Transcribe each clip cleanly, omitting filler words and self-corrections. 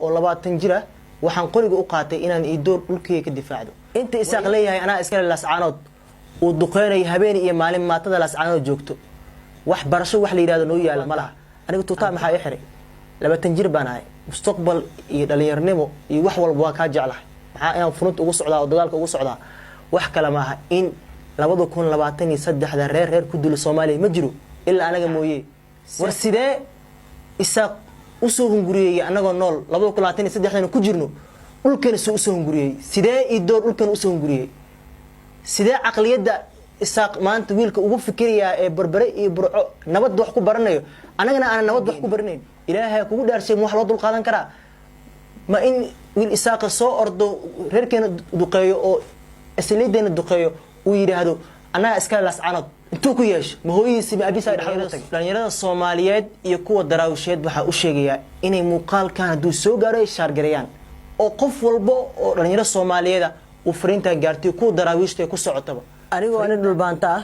oo 20 jir ah waxaan qoriga u qaatay inaan iidoor dhulkeyga ka difaacdo. Inta Isaaq leeyahay anaa iskale Laascaanood uu duqeynayo habeen iyo maalin, maatada Laascaanood joogto. Wax barasho wax la yidhahdo noo yaala ma laha. Aniga tuutaa maxaa ii xiray? 20 jir baan ahay. Mustaqbal iyo dhalinyaranimo iyo wax walba waa kaa jeclahay. Maxaa inaan furunta ugu socdaa oo dagaalka ugu socdaa? Wax kale maaha in 2023-da reer reer ku dula Soomaaliya ma jiro ilaa anaga mooye. War sidee Isaaq usoo hunguriyeeyey anagoo nool 2023-dana ku jirno? Dhulkana soo usoo hunguriyey? Sidee idoor dhulkana usoo hunguriyey? Sidee caqliyadda Isaaq maanta wiilka ugu fikirayaa ee Berbere iyo Burco nabad wax ku baranayo, annagana aanan nabad wax ku baranayn? Ilaahay kugu dhaarshay, ma wax loo dul qaadan karaa? Ma in wiil Isaaqa soo ordo, reerkeena duqeeyo oo asaliideena duqeeyo, uu yidhaahdo annaga iskale Laascanood? Intuu ku yeesho? Ma hooyadiisi ma abiisa dhexal uga tagay? Dhalinyarada Soomaaliyeed iyo kuwa Daraawisheed waxaa u sheegayaa inay muuqaalkan hadduu soo gaaro ay share gareeyaan, oo qof walba oo dhalinyaro Soomaaliyeeda uu fariintan gaartay, kuwa Daraawiishta ay ku socotaba. Anigoo nin Dhulbaanta ah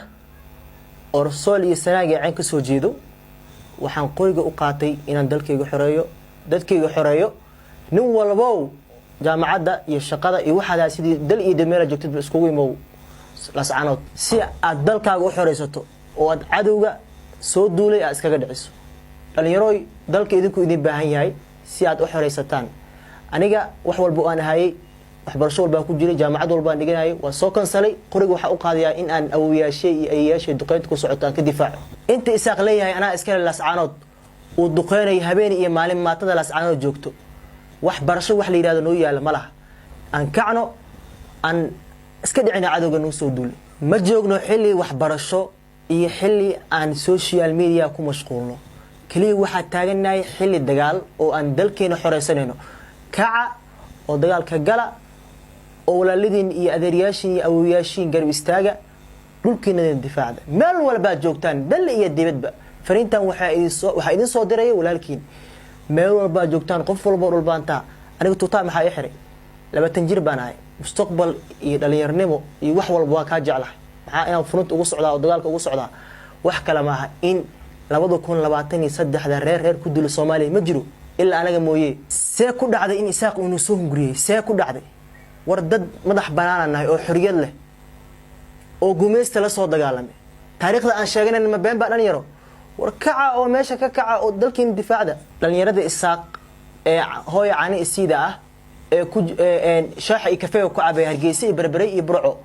oo Sool iyo Sanaag iyo Ceen ka soo jeedo, waxaan qoriga u qaatay inaan dalkayga xoreeyo, dadkayga xoreeyo. Nin walbow jaamacadda iyo shaqada iyo waxaadaa sidii dal iyo dameela joogtidba iskugu imow Lascanood si aad dalkaaga u xoreysato oo aad cadowga soo duulay aad iskaga dhiciso. Dhalinyarooy, dalka idinku idin baahan yahay si aad u xoreysataan. Aniga wax walba aan ahayey, waxbarasho walbaan ku jiray, jaamacad walbaan dhiganayay, waa soo kansalay. Qoriga waxaa u qaadayaa in aan awowayaashay iyo ayeyaashay duqeynta ku socoto aan ka difaaco. Inta Isaaq leeyahay anaa iskale Laascaanood uu duqeynayo habeen iyo maalin, maatada Laascaanood joogto. Wax barasho wax la yidhahdo noo yaala ma laha. Aan kacno, aan iska dhicina cadowga noo soo duulay. Ma joogno xilli waxbarasho iyo xilli aan social media ku mashquulno. Keliya waxaa taagannahay xilli dagaal oo aan dalkeena xoreysanayno. Kaca oo dagaalka gala oo walaaladiin iyo adeeryaashiin iyo awowayaashiin garab istaaga, dhulkiina difaacda meel walbaad joogtaan, dal iyo dibadba. Fariintan waxaa idin soo diraya walaalkiin. Meel walbaad joogtaan, qof walba oo Dhulbaantaa. Aniga tuutaa maxaa ii xiray? 20 jir baan ahay. Mustaqbal iyo dhalinyaranimo iyo wax walba waa kaa jeclahay. Maxaa inaan furunta ugu socdaa oo dagaalka ugu socdaa? Wax kale maaha in 2023-da reer reer ku dula Soomaaliya ma jiro ilaa anaga mooye. See ku dhacday in Isaaq uunu soo hunguriyey? See ku dhacday? War dad madax banaana nahay oo xoriyad leh oo gumaysta la soo dagaalamay. Taariikhda aan sheeganayna ma been baa, dhalinyaro? War kaca oo meesha ka kaca oo dalkiina difaacda. Dhalinyarada Isaaq ee hooya cani isiida ah ee ku shaaxa iyo kafeega ku cabaya Hargeysa iyo Berbere iyo Burco.